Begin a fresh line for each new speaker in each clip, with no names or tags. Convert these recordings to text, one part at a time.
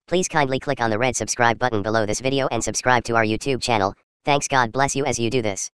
Please kindly click on the red subscribe button below this video and subscribe to our YouTube channel. Thanks, God bless you as you do this.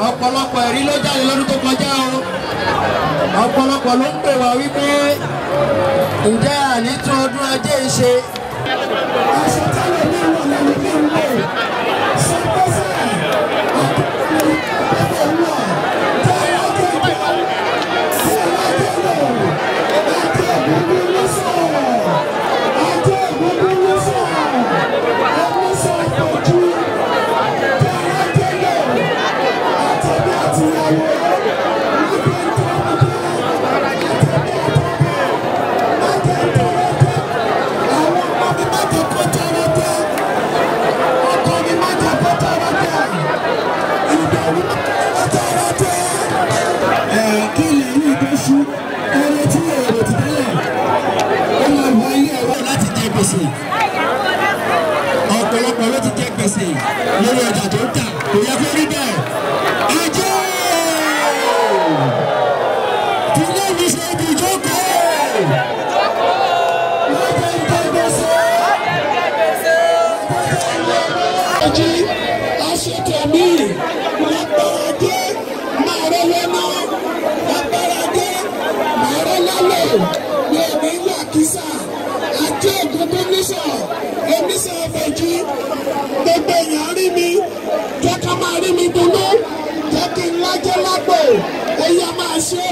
Ọ̀pọ̀lọpọ̀ ẹ̀rí ló jáde lọ́dún tó kọjá o. Ọ̀pọ̀lọpọ̀ ló ń pè wá wípé ǹjẹ́ àní tún ọdún ajé ń ṣe. Ọ̀pọ̀lọpọ̀ ló ti jẹ gbèsè lórí ọjà tó ń tà kò yẹ kó rí bẹ́ẹ̀. Ajé ilé mi ṣe ibùjókòó. Ajé aṣèkèmí lágbára dé máa rẹ lọ́nà lágbára dé máa rẹ lálẹ́ ní ẹ̀mí ńlá kìsà. Ajé gbogbo níṣọ̀ èmi sọ ọ̀fẹ́jú gbogbo èèyàn rí mi jẹ́ ká máa rí mi dùnnú jẹ́ kí n lájẹ́ lágbo ẹ̀yà máa ṣe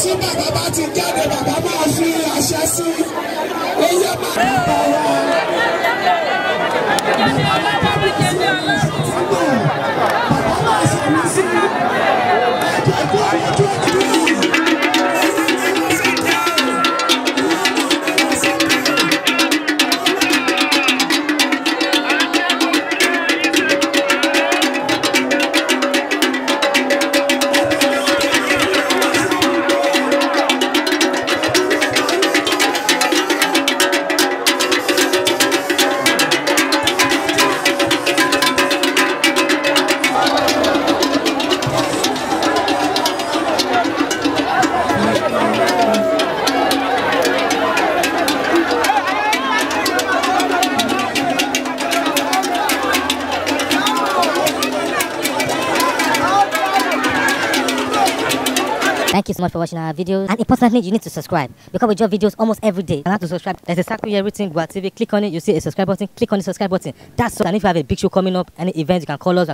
tí bàbá bá ti jáde bàbá máa fi àṣẹ sí ẹ̀yà máa.
Thank you so much for watching our videos. And importantly, you need to subscribe because we drop videos almost every day. And how to subscribe? There's a circle here written Gua TV. Click on it. You see a subscribe button. Click on the subscribe button. That's all. And if you have a big show coming up, any event, you can call us.